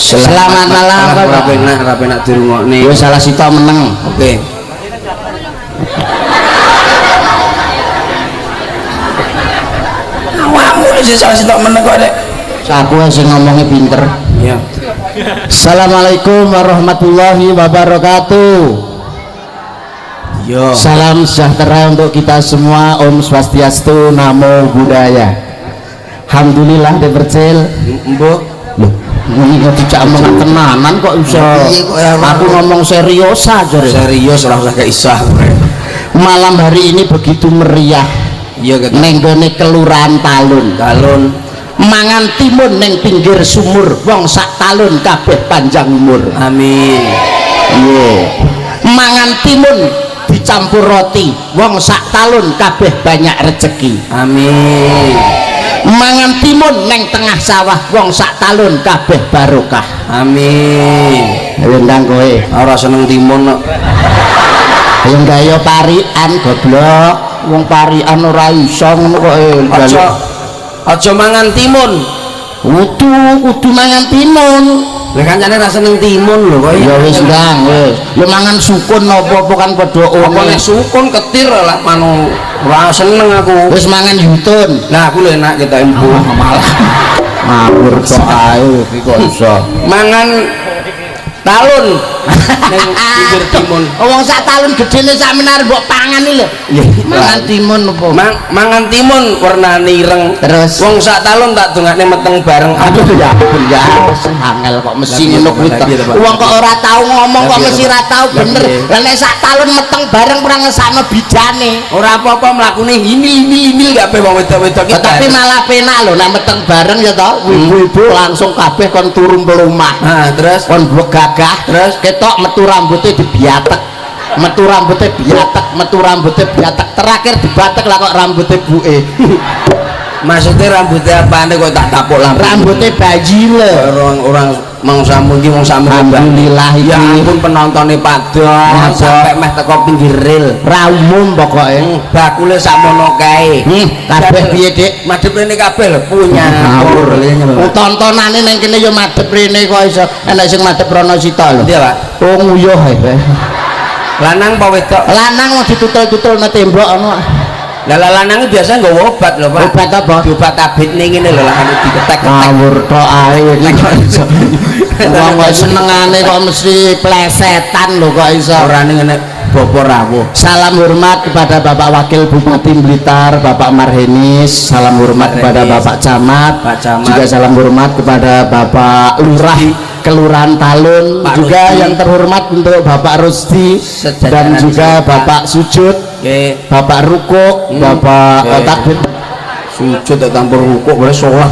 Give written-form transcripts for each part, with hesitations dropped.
Selamat malam, Ora Bapak. penak, ora penak dirungokne. Yo salah sitok meneng. Oke. Awakmu sing salah sitok meneng kok, Dek. Aku sing ngomongnya pinter. Iya. Assalamualaikum warahmatullahi wabarakatuh. Yo. Salam sejahtera untuk kita semua. Om Swastiastu, Namo Buddhaya. Alhamdulillah Depercil. Mbok. Loh, ini kok dijak omongan tenanan kok iso. Iya, kok ya, Aku ngomong serius aja. Rek. Serius ora usah gak isah. Malam hari ini begitu meriah Iya gitu. neng gone Kelurahan Talun. Talun. Mangan timun neng pinggir sumur, wong sak talun kabeh panjang umur. Amin. Iya. Mangan timun dicampur roti, wong sak talun kabeh banyak rezeki. Amin. Mangan timun neng tengah sawah, wong sak talun kabeh barokah. Amin. Ayo ndang kowe. Ora seneng timun kok. Ayo gawe parian goblok. Wong parian ora iso ngono kok. Aja aja mangan timun. Kudu kudu mangan timun. Lah kancane ra seneng timun lho kok. Ya wis ndang wis. Ya mangan sukun apa-apa kan padha Apa one. nek sukun ketir lah manu ora seneng aku. Wis mangan yutun. Lah aku lho enak kita empu. Malah ngawur tok ae iki kok iso. Mangan talun ning pinggir timun. Wong sak talun gedene sak menar mbok pangan iki lho. Mangan timun apa? Mangan timun warnane ireng. Terus? Wong sak talun tak dongakne meteng bareng. Aduh ya ampun ya angel kok mesti Lah, ngono kuwi lah, to. piye to, Pak? Wong kok ora tau ngomong Lah, kok piye mesti to, ora Pak? tau Lah, bener. piye? Lah nek sak talun meteng bareng ora ngesakno bidane. Ora apa-apa mlakune imil-imil kabeh wong wedok-wedok iki. Tapi malah penak lho nek meteng bareng ya to, ibu-ibu langsung kabeh kon turu mlumah. Nah, terus Kon gagah Terus? ketok metu rambutnya dibiatek. Metu rambutnya biatek, metu rambutnya biatek. Terakhir dibatek lah kok rambutnya buke. Maksudnya rambutnya apane kok tak tapuk lampu. Rambutnya bayi lho. Orang-orang mau samu iki wong samu. Alhamdulillah iki. Ya ampun penontonnya padha Ngapa? sampai meh teko pinggir rel. Ra umum pokoke. Bakule sakmono kae. Kabeh piye, Dik? Madhep rene kabeh lho punya. Ngawur. Wong tontonane nang kene ya madhep rene kok iso enek sing madhep rono sita lho. Iya, Pak. Oh nguyuh ae. Lanang apa wedok? Lanang mau ditutul-tutul nang tembok ngono. Lah lah lanang biasa nggawa obat lho, Pak. Obat apa? Diobat abitne ngene lho lah anu diketek-ketek. Ngawur tok ae iki kok iso. Wong kok senengane kok mesti plesetan lho kok iso. Ora ngene bapak rawuh. Salam hormat kepada Bapak Wakil Bupati Blitar, Bapak Marhenis. Salam hormat kepada Marhenis. Bapak Camat. Pak Camat. Juga salam hormat kepada Bapak Lurah Kelurahan Talun. Pak juga Rusdi. yang terhormat untuk Bapak Rusdi Sejajaran dan juga serta. Bapak Sujud, Oke. Bapak Ruko, Bapak Oke. Takbir, Sujud tak tampur rukuk boleh sholat.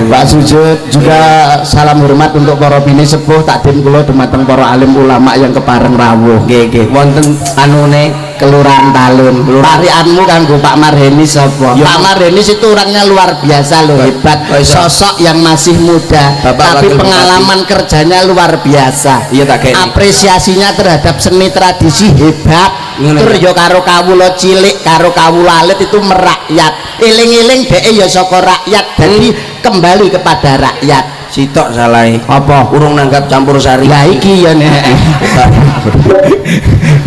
Pak Sujud juga salam hormat untuk para bini sepuh takdim kula dumateng para alim ulama yang kepareng rawuh. Nggih, nggih. Wonten anune Kelurahan Talun. Parianmu kanggo Pak Marhenis sapa? Ya. Pak Marhenis itu orangnya luar biasa loh, hebat. Kok iso? Sosok yang masih muda, Bapak tapi Wakil pengalaman kerjanya luar biasa. Iya, tak kei. Apresiasinya terhadap seni tradisi hebat. Ngono Tur ya. ya karo kawula cilik, karo kawula alit itu merakyat. Eling-eling dheke ya saka rakyat, jadi kembali kepada rakyat. Sitok salahe. Apa? Urung nanggap campur sari. Lah iki ya nek.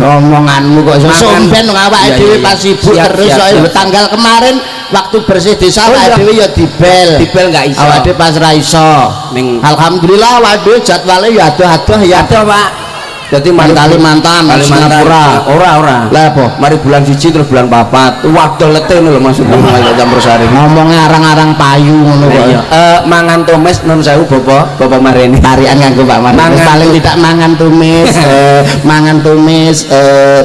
Omonganmu kok iso Mangan. somben wong awake Iya, dhewe iya, iya. pas sibuk Siap, terus siap, soalnya siap. lho, tanggal kemarin waktu bersih desa Oh, awake iya. dhewe ya dibel. Dibel nggak iso. Awake dhewe pas ra iso. Alhamdulillah awake dhewe jadwale ya adoh-adoh ya. Ada, Pak. Jadi mari Kalimantan, Kalimantan. Singapura. Ora, ora. Lah apa? Mari bulan siji terus bulan papat. Waduh lete ngono lho maksudnya mulai campur sari. Ngomongnya arang-arang payu ngono kok. Iya. Mangan tumis nun sewu Bapak, Bapak Mareni. Tarian nganggo Pak Mareni. Mangan Paling tidak mangan tumis, mangan tumis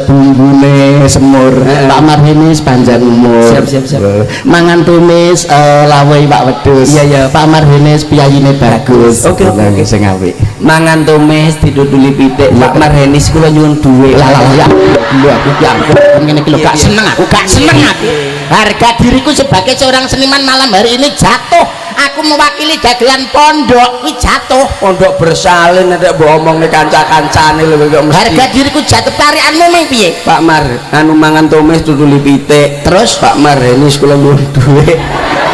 bumbune semur. Pak Marheni sepanjang umur. Siap, siap, siap. Mangan tumis lawuhe Pak Wedhus. Iya, iya. Pak Marheni piyayine bagus. Oke, oke, Lah, oke. sing apik. Mangan tumis diduduli pitik. Pak Marhenis kula nyuwun dhuwit. Lah lah ya. Lho aku ya ampun ngene iki lho gak Iya, iya. seneng aku, gak seneng aku. Harga diriku sebagai seorang seniman malam hari ini jatuh. Aku mewakili dagelan pondok kuwi jatuh. Pondok bersalin nek mbok omongne kanca-kancane lho kok mesti. Harga diriku jatuh, tarikanmu ming piye? Pak Mar, anu mangan tumis tutuli pitik. Terus? Pak Mar ini kula nyuwun dhuwit.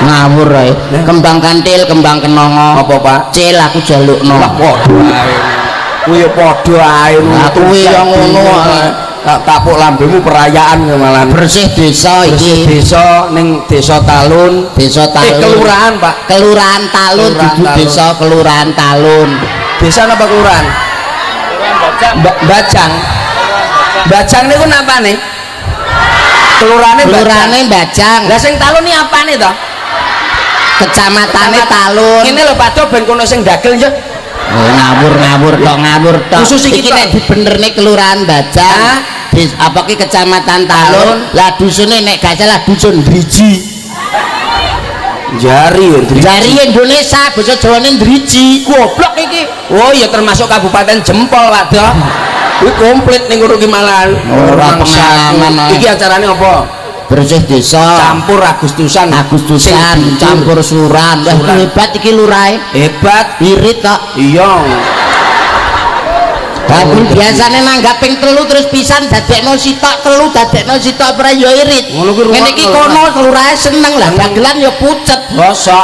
Ngawur ae. Kembang kantil, kembang kenanga. Apa, Pak? Cil aku jalukno. Lah padha ae. Kuwi ya padha ae. Lah, kuwi ya ngono ae. Tak tapuk lambemu perayaan ya malah. Bersih desa Bersih iki. Desa ning Desa Talun. Desa Talun. Kelurahan, Pak. Kelurahan Talun, Kelurahan dudu Talun. Desa Kelurahan Talun. Desa napa kelurahan? Bajang. Bajang niku napane? Kelurahane Bajang. Kelurahane Bajang. Lah sing Talun iki apane to? Kecamatane Talun. Ngene lho Pak Do ben kono sing dagel ya. Oh, ngawur-ngawur tok, ngawur tok. Khusus iki Iki tok. nek dibenderne Kelurahan Bajang. Hah? Apa ki Kecamatan Talun? Talun. Lah dusune nek gak salah dusun Driji. Jari ya, Driji. Jari Indonesia, basa Jawane Driji. Goblok iki. Oh iya termasuk Kabupaten Jempol Pak Do. Kuwi komplit ning ngono ki malahan. Ora Mangsaku. pengalaman, ae. Iki acarane apa? Bersih desa. Campur Agustusan. Agustusan Sing campur suran. Wah, Suran. hebat iki lurahe. Hebat. Irit kok. Iya. Tapi biasane nanggap ping telu terus pisan dadekno sitok telu dadekno sitok ora ya irit. Ngono kuwi Ngene iki ruwet, kono lurahe seneng lah dagelan ya pucet. Bosok.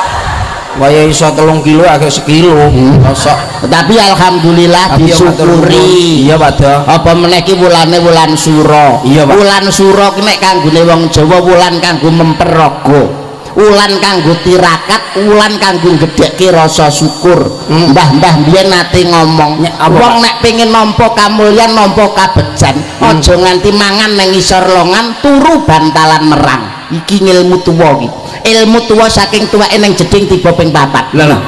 Waya iso 3 kilo agak sekilo. Bosok. Tapi alhamdulillah Tapi ya matur nuwun. disyukuri. Iya Pak Do. Apa meneh ki wulane wulan Sura. Iya, Pak. Wulan Sura ki nek kanggone wong Jawa wulan kanggo memperaga. Wulan kanggo tirakat, wulan kanggo gedhekke rasa syukur. Mbah-mbah biyen nate ngomong, Apa, wong Pak? nek pengen nampa kamulyan, nampa kabejan, aja nganti mangan nang ngisor longan, turu bantalan merang. Iki ngilmu tuwa iki. Ilmu tuwa saking tuweke nang jeding tiba ping papat. Lah lah.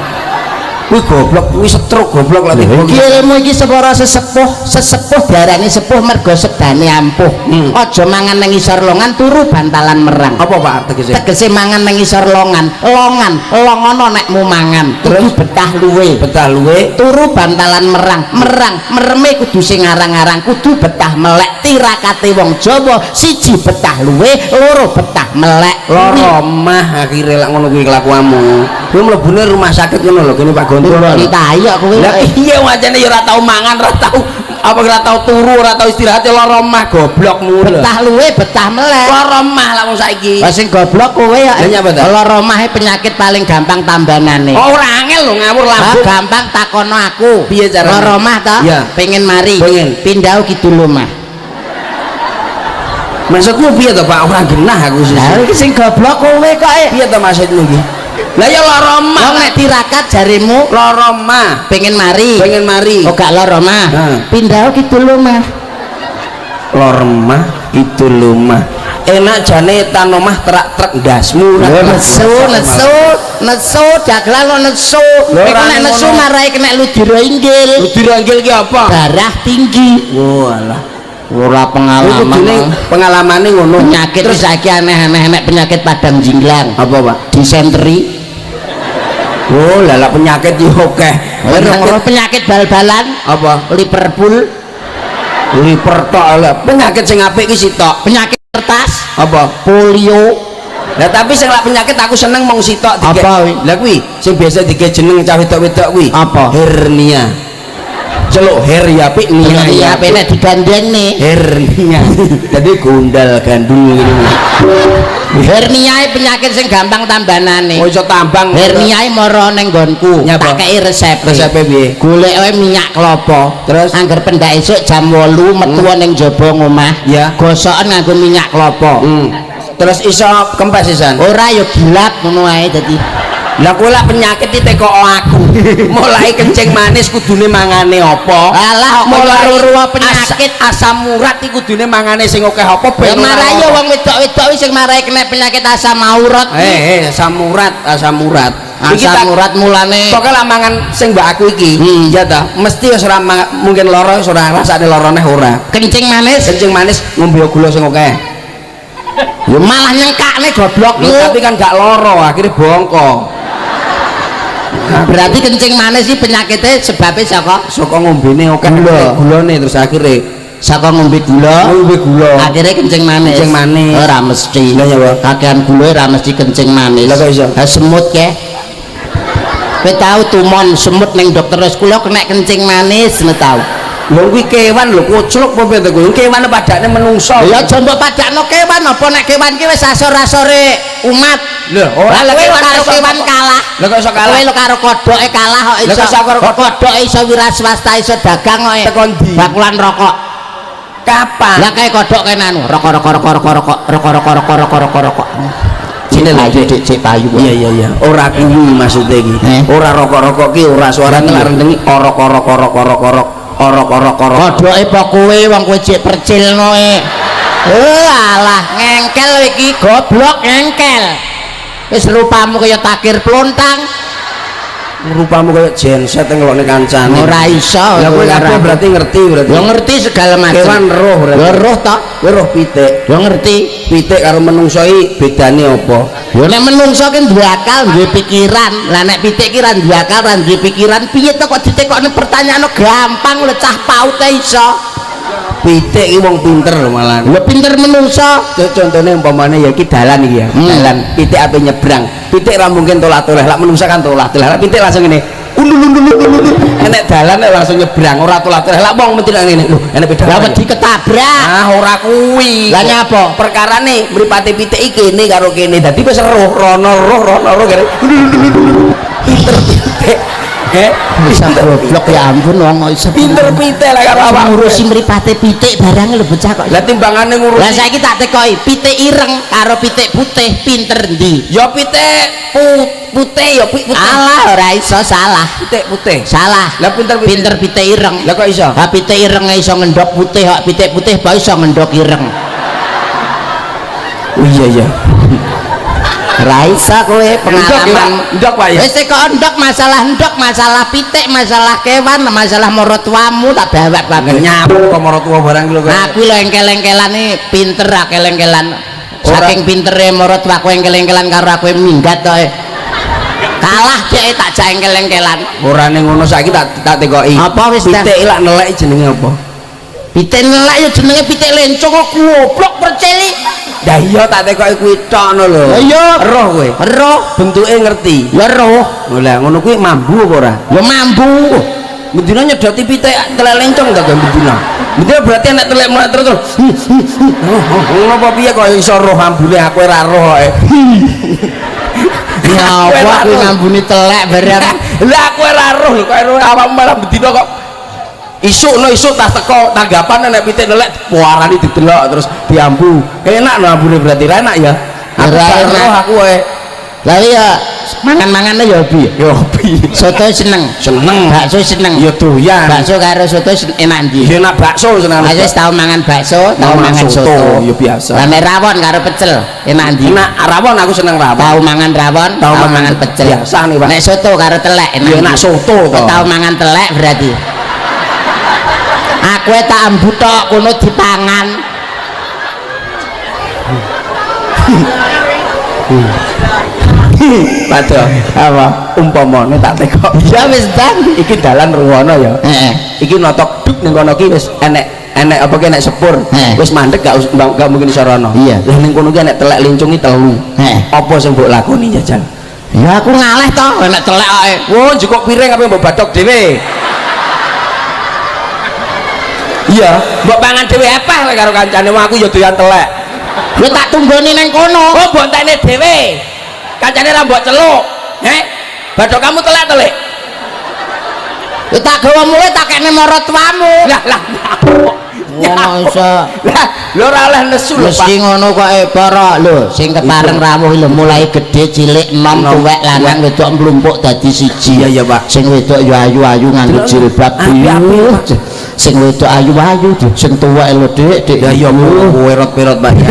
Kuwi goblok, kuwi stroke goblok lah tiba. Iki ilmu iki separa sesepuh, sesepuh diarani sepuh mergo sedane ampuh. Aja mangan nang ngisor longan, turu bantalan merang. Apa Pak tegese? Tegese mangan nang ngisor longan, longan, longono nekmu mangan, kudu betah luwe. Betah luwe. Turu bantalan merang, merang, mereme kudu sing ngarang-arang, kudu betah melek. Tirakate wong Jawa siji betah luwe, loro betah melek. Lara mah akhire lak ngono kuwi kelakuanmu. Kuwi mlebune rumah sakit ngono lho kene Pak Gontor. Entah iya kowe. Lah iya wajane ya ora tau mangan, ora tau apa ora tau turu, ora tau istirahat ya lara mah goblokmu lho. Betah luwe, betah melek. Lara mah lah wong saiki. Lah sing goblok kowe ya. Lah nyapa ta? Lara mahe penyakit paling gampang tambanane. Oh, ora angel lho ngawur Ah, lambung. gampang takono aku. Piye carane? Lara mah ta? Iya. Pengen mari. Pengen. Pindah kidul omah. Maksudmu piye to Pak? Ora genah aku sih. Lah iki sing goblok kowe kok. Piye to maksudmu iki? Lah ya lara mah. Wong nek tirakat jaremu Lara mah. pengen mari. Pengen mari. Oh gak lara mah. Nah. Pindah kidul omah. Lara mah kidul omah. Enak jane tan omah terak trek ndasmu. Nesu, nesu, nesu, dagelan lo nesu. Lho, Iku ora nek nesu ngono. marai kena ludira inggil. Ludira inggil ki apa? Darah tinggi. Walah. Ora Iku pengalaman. kudune pengalamane ngono. Penyakit terus saiki aneh-aneh nek penyakit padang jinglang. Apa, Pak? Disentri. Oh, lah lah penyakit yo akeh. Penyakit, penyakit bal-balan apa? Liverpool, Liver tok lah. Penyakit sing apik ki sitok. Penyakit kertas, Apa? Polio. Lah tapi sing lak penyakit aku seneng mong sitok dike. Apa kuwi? Lah kuwi sing biasa dike jeneng cah wedok-wedok kuwi. Apa? Hernia. Celuk her ya apik nia Iya, ya apik. nek digandengne. Hernia. Jadi gundal gandul ngene. Hernia penyakit sing gampang tambanane. Oh iso tambang. Hernia mara ning nggonku, Nyapa? tak kei resep. Resepe piye? Golek wae minyak kelapa. Terus? Angger pendak esuk jam 8 metu ning jaba ngomah. Ya. Gosoken nganggo minyak kelapa. Terus iso kempes sisan. Ora ya gilap ngono ae dadi. Lah kowe lak penyakit iki teko aku. Mulai kencing manis kudune mangane apa? Alah, kok mulai ruwa penyakit. Asam urat iki kudune mangane sing akeh apa Ya ben ora marai lara. ya wong wedok-wedok wis sing marai kena penyakit asam urat. Asam urat, asam urat. Iki Asam urat mulane. Pokoke lak mangan sing mbak aku iki, ya ta, mesti wis ora mungkin lara wis ora rasane lara neh ora. Kencing manis. Kencing manis ngombe gula sing akeh. Ya malah nyengkakne goblok Lho, lu. tapi kan gak lara, akhirnya bongko. Berarti kencing manis iki penyakitnya sebabnya saka Saka ngombene akeh Gula. gulane terus akhirnya saka ngombe gula. Ngombe gula. Akhirnya kencing manis. Kencing manis. Ora mesti. Lah, ya, Pak. Kakean gula ora mesti kencing manis. Lah, kok iso? Lah semut ke. Kowe tau tumon semut ning dokter, wis kula kena kencing manis, ngono tau? Lho, kuwi kewan lho, koclok apa piye to kuwi? Kewan padane menungso. Ya aja mbok padakno kewan, apa nek kewan ki wis asor-asore umat. Lho, ora. Lah, kowe Kewan karo iso kewan kalah. Lho, kok iso kalah? Kowe lho karo kodoke kalah kok. Lah, Iso. kok iso karo Kodoke iso wira swasta, iso dagang kok. Teko ndi? Bakulan rokok. Kapan? Lah, kae kodok kae nanu, rokok rokok rokok rokok rokok rokok rokok rokok rokok rokok rokok. Ini lho, Payu. Dik. Dik, cek payu. Iya, ora kuwi maksudnya iki. Eh? Ora rokok-rokok ki ora, suarane Iya. lak rendengi orok orok orok orok orok orok orok orok. Kodoke apa kowe, wong kowe cek percilno e. Eh, alah, ngengkel iki, goblok, ngengkel. Wis rupamu kaya takir plontang. Rupamu kaya genset ngelokne kancane. Ora iso. Lah, kowe kabeh berarti ngerti berarti. Ya ngerti segala macam. Kewan roh berarti. Ya roh toh. Kowe roh pitik. Ya ngerti. Pitik karo menungso iki bedane apa? Ya nek menungso ki duwe akal, duwe pikiran. Lah, nek pitik ki ra duwe akal, ra duwe pikiran. Piye to kok ditekokne pertanyaan gampang lho, cah PAUD iso. Pitik iki wong pinter lho malah. Lho, pinter menungso. Contohnya umpamane ya iki dalan iki ya. Dalan, pitik ape nyebrang. Pitik ra mungkin tolah-toleh, lak menungsa kan tolah-toleh. Lak pitik langsung ngene. Ulul ulul ulul ulul. Enek dalan langsung nyebrang, ora tolah-toleh. Lak wong mesti ngene. Lho, enek beda. Lah, wedi ketabrak. Ah, ora kuwi. Lah, nyapa? Perkarane mripate pitik iki kene karo kene. Dadi wis roh, rono roh, rono roh kene. Pinter pitik. Eh, Bisa goblok, ya ampun, wong kok iso pinter pitik lah karo awak. Ngurusi mripate pitik barang lho, bocah kok. Lah, timbangane ngurusi. Lah, saiki tak tekoki, pitik ireng karo pitik putih pinter ndi? Ya pitik putih ya putih. Alah, ora iso, salah. Pitik putih. Salah. Lah, pinter pitik. Pinter pitik ireng. Lah, kok iso? Ha, pitik ireng iso ngendhok putih kok, pitik putih kok iso ngendhok ireng. Oh iya. Ora iso kowe, pengalaman. Ndok, Pak, ya. Wis teko ndok, masalah ndok, masalah pitik, masalah kewan, masalah maratuamu tak bawa kabeh. Nyamuk kok maratuwa barang ki lho kok. Aku lho engkel-engkelan iki pinter aku engkel-engkelan. Ora. Saking pintere maratuwaku engkel-engkelan karo aku minggat to. Kalah dhek tak jak engkel-engkelan. Ora ning ngono, saiki tak tak tekoki. Apa wis, Dan? Pitik lak nelek jenenge apa? Pitik nelek ya jenenge pitik lencung kok, goblok, perceli. Lah iya, tak tekoki kuwi tok ngono lho. Lah iya. Roh kowe. Roh. Bentuke ngerti. Ya roh. Lah, ngono kuwi mambu apa ora? Ya mambu. Bendina nyedoti pitik telek lencong ta kowe bendina. Bendina berarti enek telek mulai terus terus. Ngono apa piye kok iso roh ambune, aku ora roh kok. Ya apa kuwi ngambuni telek barang. Lah, aku ora roh lho, kok roh awakmu malah bendina kok isuk no isuk tas teko tanggapan enek pitik nelek warani didelok terus diambu. Enak no ambune berarti, ra enak ya. Aku Ora gak enak. roh aku wae. Lah iya, mangan-mangane ya hobi. Yo hobi. Soto seneng. Seneng. Bakso seneng. Ya doyan. Bakso karo soto enak ndi? Ya enak bakso seneng. Aku wis tau mangan bakso, tau mangan mangan soto, soto. Ya biasa. Lah, nek rawon karo pecel, enak ndi? Enak rawon, aku seneng rawon. Tau mangan rawon, Tau tau mangan mangan pecel. Biasa nih, Pak. Nek soto karo telek enak Ya enak ndi? soto to. Tau mangan telek berarti. Aku tak ambu tok kono dipangan. Padha Apa? Umpamane tak tekok. Ya wis dan. Iki dalan ruwono ya. Heeh. Iki notok duk ning kono ki wis enek enek apa ki, enek sepur. Wis mandek, gak mungkin iso rono. Iya. Lah, ning kono ki enek telek lincung ki telu. Apa sing mbok lakoni jajal? Ya aku ngaleh to, enek telek kok. Wo, njukuk piring apa mbok bathok dhewe? Iya, mbok pangan dhewe epeh lek karo kancane, wong aku ya doyan telek. Ya tak tunggoni nang kono. Oh, mbok entekne dhewe. Kancane ra mbok celuk. Heh? Bathok kamu telek telek. Ya tak gawa mulih, tak kekne maratuamu. Lah lah. Ngono iso. Lah, lho ora oleh nesu lho, Pak. Mesti ngono kok e para lho sing kepareng rawuh lho, mulai gedhe cilik, enom, Enom, tuwek, lanang, wedok mlumpuk dadi siji. Iya, iya, Pak. Sing wedok ya ayu-ayu nganggo jilbab. Apik-apik, Pak. Sing wedok ayu-ayu, sing tuwek lho, Dik, Dik. Ya iya, kowe rot-pirot, Pak ya.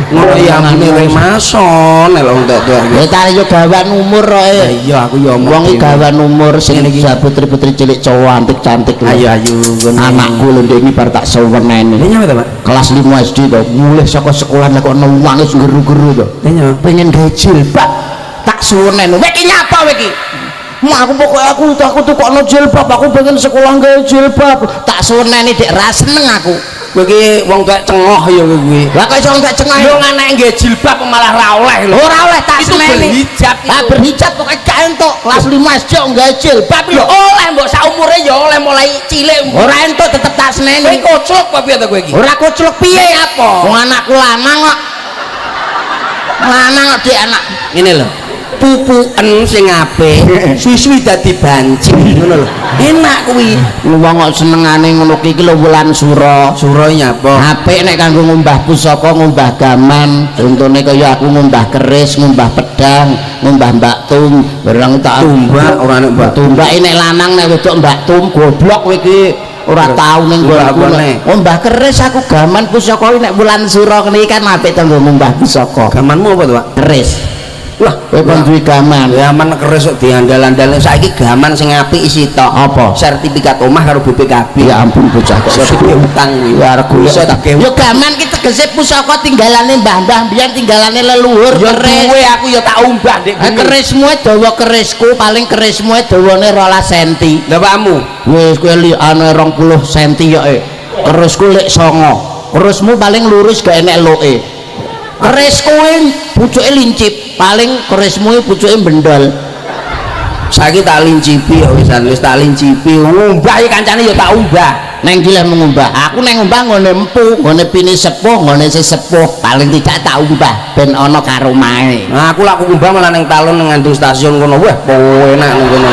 Ngono ya ambune remason lho entek tuwek. Ya ta yo gawan umur kok e. Ya iya, aku ya omong Wong iki dhewe. gawan umur, sing Ngene iki. putri-putri cilik cantik-cantik lho. Ayo ayu ngono. Anakku lho ndek iki bar tak sewenene. Lha nyapa ta, Pak? Kelas 5 SD to, mulih saka sekolah lek kok nangis geru-geru to. Lha nyapa? Pengen gawe jilbab, tak suwenen. Kowe iki nyapa kowe iki? Ma, aku pokoknya aku tukokno jilbab, aku pengen sekolah gawe jilbab. Tak suweneni, Dik, ra seneng aku. Kowe iki wong tuwek cengoh ya kowe kuwi. Lah kok iso gak cengah? Yo anake nggih jilbab malah ra oleh lho. Ora oleh tak Itu seneni. berhijab itu. Lah berhijab pokoke gak entuk. Kelas 5 SD kok nggawe jilbab Lho lho. oleh mbok saumure ya oleh mulai cilik. Ora entuk tetep tak Kowe seneni. koclok apa piye to kowe iki? Ora koclok piye? Apa? Wong anakku lanang kok. Lanang kok Dik anak. Ngene lho. Pupuken sing apik, suwi-suwi dadi banci ngono lho. Enak kuwi. Wong kok senengane ngono ki iki lho wulan sura. Sura nyapa? Apik nek kanggo ngumbah pusaka, ngumbah gaman. Contone kaya aku ngumbah keris, ngumbah pedang, ngumbah mbak tum, barang tak Tumbak ora nek mbak. Tumbak nek lanang nek wedok mbak tum, goblok kowe iki. Ora tau ning Ngumbah nggonku. apane? Ngumbah keris aku gaman pusaka iki nek wulan sura ngene iki kan apik to nggo ngumbah pusaka. Gamanmu apa to, Pak? Keris. Lah, Kowe kon duwe gaman. Gaman keris kok diandal-andalne. Saiki gaman sing apik sitok. Apa? Sertifikat omah karo BPKB. Ya ampun bocah kok Iso digawe utang kuwi. Ya arep golek Iso utang. digawe. Yo gaman ki tegese pusaka tinggalane mbah-mbah mbiyen tinggalane leluhur Ya keris. duwe aku ya tak umbah ndek Eh, bumi. kerismu dawa kerisku paling kerismu dawane 12 senti. Lah pakmu? Wis kowe li ane 20 senti ya e. Kerisku lek 9. Kerismu paling lurus gak enek loke. Keris kowe pucuke lincip, paling kerismu pucuke bendol. Saiki tak lincipi ya wisan, wis tak lincipi. Ngumbah iki kancane ya tak umbah. Neng ndi leh ngumbah? Aku neng ngumbah nggone empu, nggone pini sepuh, nggone sesepuh. Paling tidak tak umbah ben ana karomahe. Nah, aku lak ngumbah malah ning talon ning ngandung stasiun kono. Wah, enak ning kono.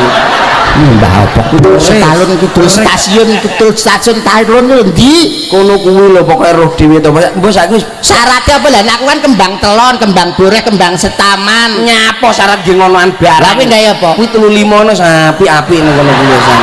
Ngumbah apa? Kidul setalun kidul stasiun kidul stasiun talun lho ndi? Kono kuwi lho pokoke roh dhewe to. Mbok saiki wis Syaratnya apa lah? Nek aku kan kembang telon, kembang boreh, kembang setaman. Nyapa syarat nggih ngonoan barang. Lah kuwi gawe apa? Kuwi 35 no apik-apik ning kono kuwi wisan.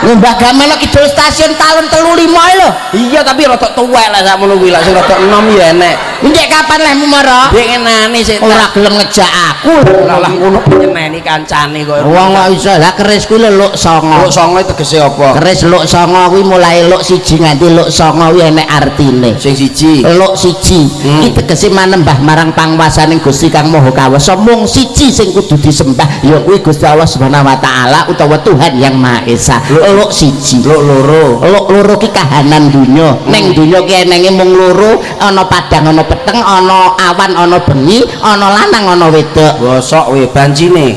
Ngumbah gaman kok kidul stasiun talun 35 lho. Iya tapi rada tuwek lah sakmono kuwi lah sing rada enom ya enek. Ndek kapan lehmu mara? Ndek ngenane sik Ora gelem ngejak aku. Lah lah ngono nyeneni kancane kok. Wong kok iso. Lah keris kuwi lho luk songo. Luk songo tegese apa? Keris luk songo kuwi mulai luk 1 nganti luk 9 kuwi enek artine. Sing siji. Luk 1 iki tegese manembah marang pangwasaning Gusti Kang Maha Kawasa. Mung siji sing kudu disembah ya kuwi Gusti Allah Subhanahu wa taala utawa Tuhan Yang Maha Esa. Luk 1. Luk loro. Luk loro ki kahanan donya. Ning donya ki enenge mung loro, ana padang ana peteng, ana awan ana bengi, ana lanang ana wedok. Bosok we bancine.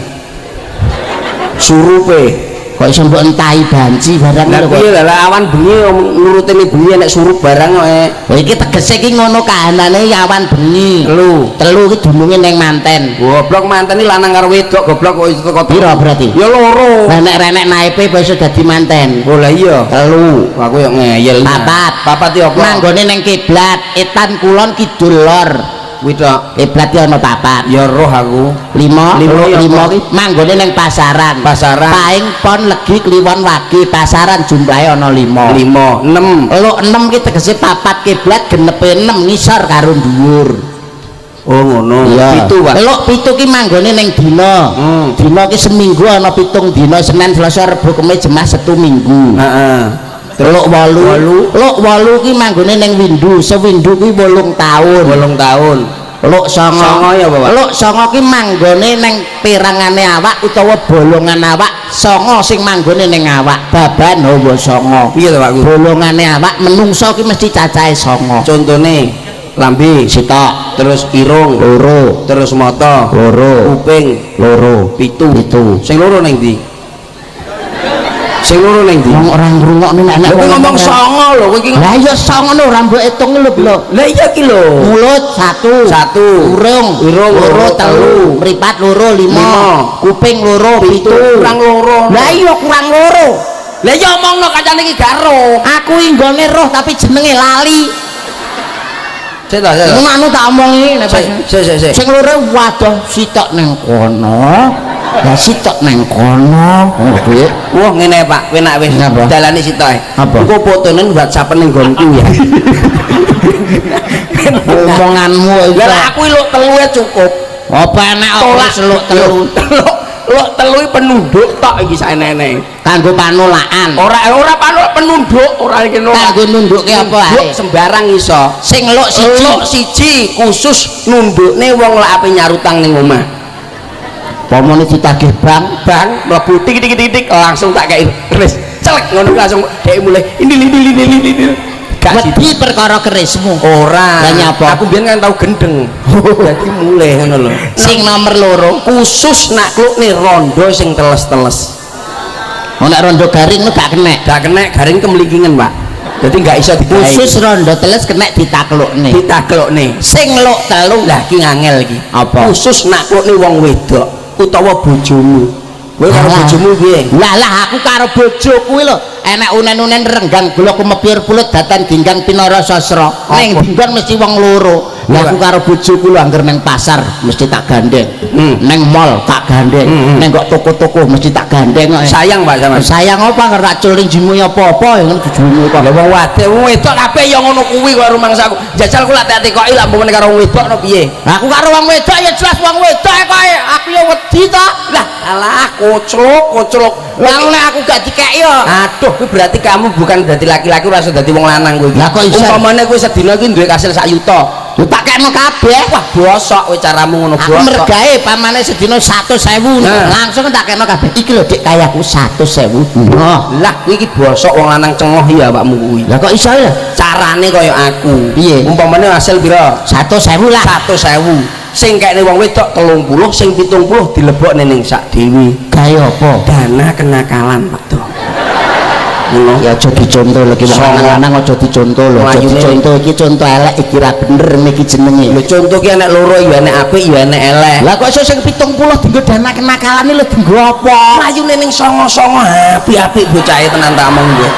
Surupe. Kok iso mbok entahi banci barang Lah lho kok. piye lah awan bengi nurutine bengi nek surup barang kok. Lha iki tegese iki ngono kahanane awan bengi. Telu. Telu iki dununge ning manten. Goblok manten iki lanang karo wedok goblok kok iso teko Piro berarti? Ya loro. Lah nek renek naepe apa iso dadi manten? Oh lah iya. Telu. Aku yo ngeyel. Papat. Papat iki apa? Manggone ning kiblat, etan kulon kidul lor. Kuwi tok. Kiblat ki ana papat. Ya roh aku. Lima, Lima lima, ya lima apa? ki manggone ning pasaran. Pasaran. Paing pon legi kliwon wage pasaran jumlahe ana 5. 5, 6. Luk 6 ki tegese papat kiblat genepe 6 ngisor karo dhuwur. Oh ngono. Iya. Pitu, Pak. Luk pitu ki manggone ning dina. Dina ki seminggu ana 7 dina, Senin, Selasa, Rebo, Kamis, Jumat, Setu, Minggu. Heeh. Luk 8. Luk 8 ki manggone ning windu, sewindu kuwi 8 taun. 8 taun. Luk songo. Songo ya, Bapak? Luk songo ki manggone ning perangane awak utawa bolongan awak, songo sing manggone ning awak, baban hawa songo. Piye to, Pak? Bolongane awak menungso ki mesti cacahe songo. Contone lambe Sitok, terus irung, loro, terus mata, loro, kuping, loro, pitu. Pitu. Sing loro ning ndi? Sing loro ning ndi? Wong ora ngrungokne nek Lha kowe ngomong songo lho, kowe iki. Lah iya songo lho ora mbok etung lho, lho. Lah iya ki lho. Mulut 1, Satu. Urung, Irung, loro, loro, telu, mripat loro, 5, Lima. Kuping loro, Pitu. 7. Kurang loro. Lah iya kurang loro. Lah iya omongno kancane iki gak roh. Aku inggone roh tapi jenenge lali. Sik ta, sik ta. Ngono anu tak omongi nek pas. Sik, sik, sik. Sing loro waduh sitok nang kono. Lah sitok nang kono. Oh, piye? Wah ngene Pak, kowe nek wis Ngapa? dalane sitoke. Apa? Engko fotone WhatsApp ning nggonku ya. Omonganmu Lah aku luk telu e cukup. Apa enek Tolak seluk telu Luk telu iki penunduk tok iki saenene. kanggo panulaan. Ora ora panulak penunduk, ora iki nolak. Kanggo nundukke apa ae? Nunduk sembarang iso. Sing luk siji. Luk siji khusus nundukne wong lak ape nyarutang ning omah. Pomone ditagih bank, Bang mlebu tik tik tik tik langsung tak kei terus celek ngono langsung dhek mulai ini ini ini ini ini. Gak. Wedi perkara kerismu? Ora. Lah, nyapa? Aku mbiyen kan tau gendeng. Dadi mulih ngono lho. Sing nomor loro? Khusus naklukne rondo sing teles-teles. Oh, nek rondo garing lu gak kenek? Gak kenek, garing kemlingkingan, Pak. Jadi gak iso digawe. Khusus rondo teles kenek ditaklukne. Ditaklukne. Sing luk telu? Lah, iki ngangel iki. Apa? Khusus naklukne wong wedok utawa bojomu. Kowe karo Alah. bojomu piye? Lah lah, aku karo bojo kuwi lho enek unen-unen renggang gula kumepir pulut datan ginggang pinara sasra ning dinggon mesti wong loro. Lah, aku karo bojoku lho angger neng pasar mesti tak gandeng, neng mall tak gandeng, neng kok toko-toko mesti tak gandeng kok. Sayang, Pak, sama. Sayang apa? Angger tak cul ning jimu apa-apa ya ngono bojomu kok. Lah, wong wadek, wong wedok kabeh ya ngono kuwi kok rumangsaku. Jajal kula tak tekoki, lak umpamane karo wong wedok no piye? Lah, aku karo wong wedok ya jelas wong wedok kok aku ya wedi to. Lah alah, koclok koclok. Lah, nek aku gak dikeki yo. Aduh, kuwi berarti kamu bukan dadi laki-laki, ora iso dadi wong lanang kowe iki. Lah, kok iso? Umpamane kowe sedina iki duwe kasil sak yuta. Lho, tak kekno kabeh. Wah, bosok kowe caramu ngono. Aku Bosok. mergae pamane sedina 100.000, langsung tak kekno kabeh. Iki lho, Dik, kayaku 100.000. Nah. Lah, kuwi iki bosok, wong lanang cengoh ya awakmu kuwi. Lah, kok iso ya? Carane kaya aku. Piye? Umpamane hasil pira? 100.000 lah. 100.000. Sing kekne wong wedok 30, sing 70 dilebokne ning sak dhewe. Gawe apa? Dana kenakalan, Pak Do. Ngono. Ya aja dicontoh lho iki, wong Songo. lanang aja dicontoh lho, aja Mlayune. dicontoh iki, contoh elek iki, ra bener iki jenenge. Lho, contoh ki enek loro ya, enek apik ya enek elek. Lah, kok iso sing 70 dienggo dana kenakalan lho, dienggo apa? Mlayune ning songo-songo apik-apik bocahe tenan tak omong kowe.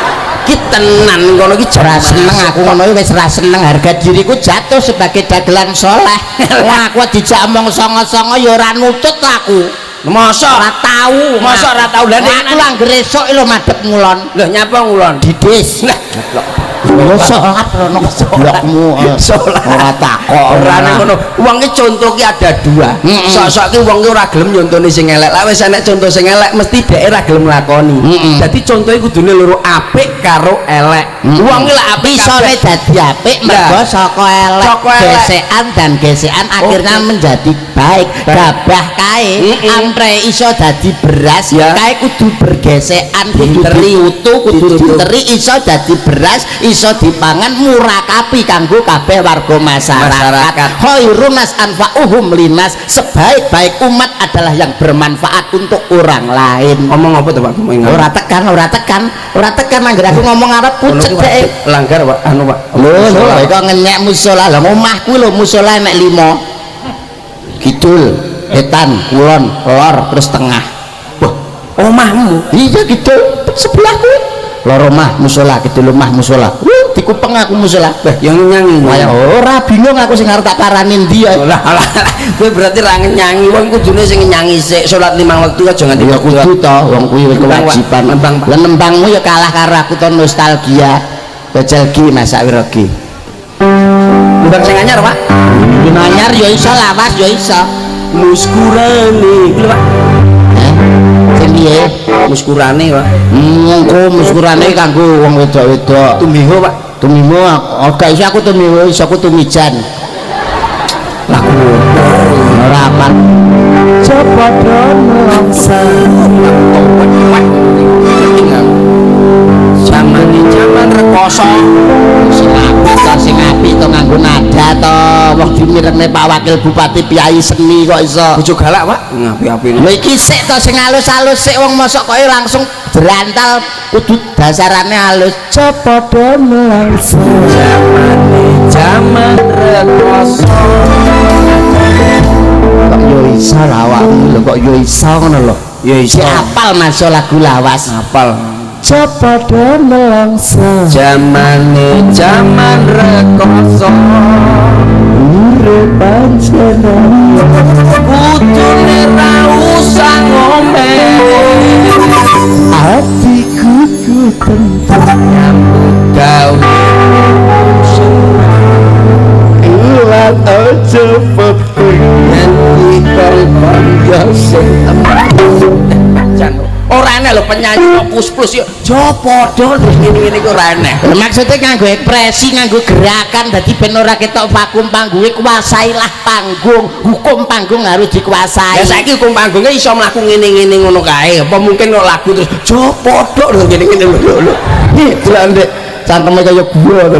Ki tenan kono ki. Ora seneng aku ngono iki, wis ora seneng, harga diriku jatuh sebagai dagelan soleh. Wah, aku dijak omong songo-songo ya ora nutut aku. Masa? Ora tau. Masa ora tau? Lah, aku langgar esuk lho madhep ngulon. Lho, nyapa ngulon? Didis. Lah. Lho, salat rono keblokmu. Salat. Ora takok. Ora nang ngono. Wong ki contoh ki ada dua. Sok-sok ki wong ki ora gelem nyontoni sing elek. Lah, wis enek contoh sing elek mesti dhek ora gelem nglakoni. Dadi contohe kudune loro, apik karo elek. Wong ki lak apik Isone kabeh. Dadi apik mergo saka elek. Saka elek. Gesekan dan gesekan akhirnya menjadi baik. Gabah kae amre iso dadi beras, kae kudu bergesekan, kudu Diteri. ditutu, kudu Ditutu. diteri iso dadi beras, iso dipangan, murakabi kanggo kabeh warga masyarakat. Masyarakat. Khairun nas anfa'uhum linas, sebaik-baik umat adalah yang bermanfaat untuk orang lain. Ngomong apa to, Pak? Ngomong. Ora tekan, ora tekan, ora tekan anggere aku ngomong arep Ngono pucet ku dhek. Langgar, Pak, anu, Pak. Lho, lho, kok ngenyek musola. Lah, omahku lho musola nek lima. Kidul, wetan, kulon, lor, terus tengah. Wah, omahmu. Iya, kidul sebelah kuwi. Lor omah musola, kidul omah musola. Wuh, dikupeng aku musola. Wah, yang nyanyi. Wah, ora bingung aku sing arep tak parani ndi ya. Lah lah, kowe berarti ra nyanyi. Wong kudune sing nyanyi sik salat limang wektu aja nganti Ya kudu to, wong kuwi wis Nembang, Pak. kewajiban. Nembang, Pak. Lah, nembangmu ya kalah karo aku to, nostalgia. Bajal ki masak wirogi. Nembang sing anyar, Pak. Anyar ya iso, lawas ya iso. Muskurane kuwi, Pak. Eh? Sing piye? Muskurane, Pak. Engko muskurane kanggo wong wedok-wedok. Tumiho, Pak. Tumimu oh, gak iso aku tumiho, iso aku tumijan. Lagu. Ora apal. Coba nelangsa. Zaman zaman rekoso. Sing apik to, sing apik to, nganggo nada to. Wong dimirenge Pak Wakil Bupati piyai seni kok iso. Bojo galak, Pak. Ngapi-api. Lho, iki sik to, sing halus-halus sik, wong mosok koyo langsung berantal, kudu dasarane halus. Cepadha nelangsa. Zaman zaman rekoso. Kok yo iso lawakmu lho, kok yo iso ngono lho. Ya Si iso. apal Mas lagu lawas. Apal. Cepadha nelangsa. Zamane zaman rekoso. Urip panjenengan. Kudune ra usah ngomel. Atiku ku tentrem. Nyambut gawe. Ilang aja peti. Nanti kongkon sing temen. Jan ora enek lho penyanyi kok kus plus yo jo padha terus ngene-ngene iku ora enek. Maksudnya nganggo ekspresi, nganggo gerakan, dadi ben ora ketok vakum panggunge, kuasailah panggung, hukum panggung harus dikuasai. Ya saiki hukum panggungnya iso mlaku ngene-ngene ngono kae. Apa mungkin kok lagu terus jo padha lho ngene-ngene lho lho. Delok ndek. Cangkeme kaya gua to.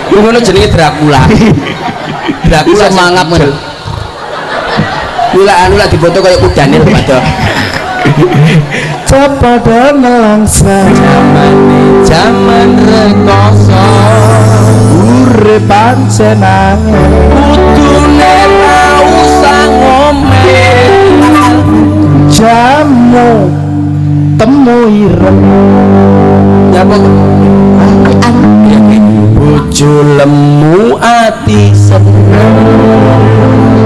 Kuwi ngono jenenge Dracula. Dracula Iso mangap ngono. Kuwi lak anu lak difoto kaya kudanil padha. Cepada nelangsa. Jamane jaman rekoso. Urip pancen angel. Kudune tau sangomel. Jamu temu ireng. Nyapa bojo lemu ati seneng.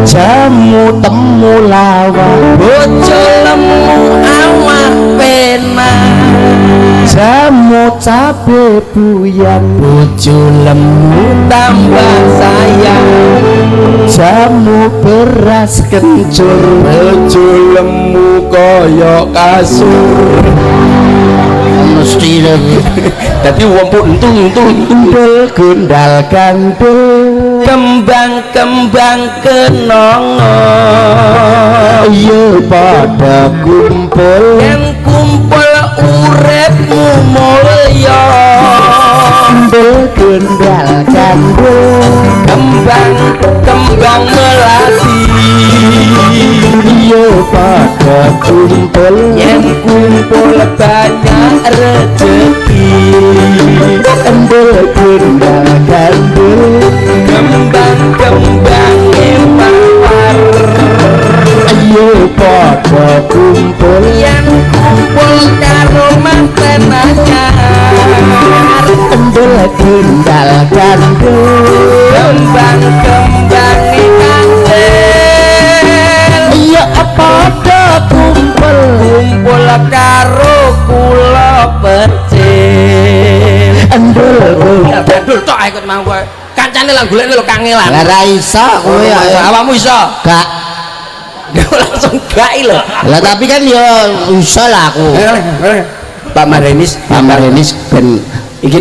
Jamu temu lawan. Bojo lemu awak penak. Jamu cabe buyan. Bojo lemu tambah sayang. Jamu beras kencur. Bojo lemu kaya kasur. Mesti lho. Dadi wong pun entul entul entul. Gundul gundal gandul. Kembang-kembang kenongo. Ayo pada kumpul. Yen kumpul uripmu mulya. Gundul gundal gandul. Kembang-kembang melati. Ayo pada kumpul. Yen kumpul banyak rezeki. Gundul gundal gandul. Kembang-kembang mawar. Ayo pada kumpul. Yen kumpul karo manten anyar. Gundul gundal gandul. Kembang-kembang kancil. Ayo pada kumpul. Kumpul karo kula percil. Endul gundal. Gandul tok ae ikut mau kowe. Kancane lah golekne lho kangelan. Lah ra iso kowe ya. Awakmu iso. Gak. Langsung gak lho. Lah tapi kan ya iso lah aku. Pak Marenis, Pak Marenis ben iki.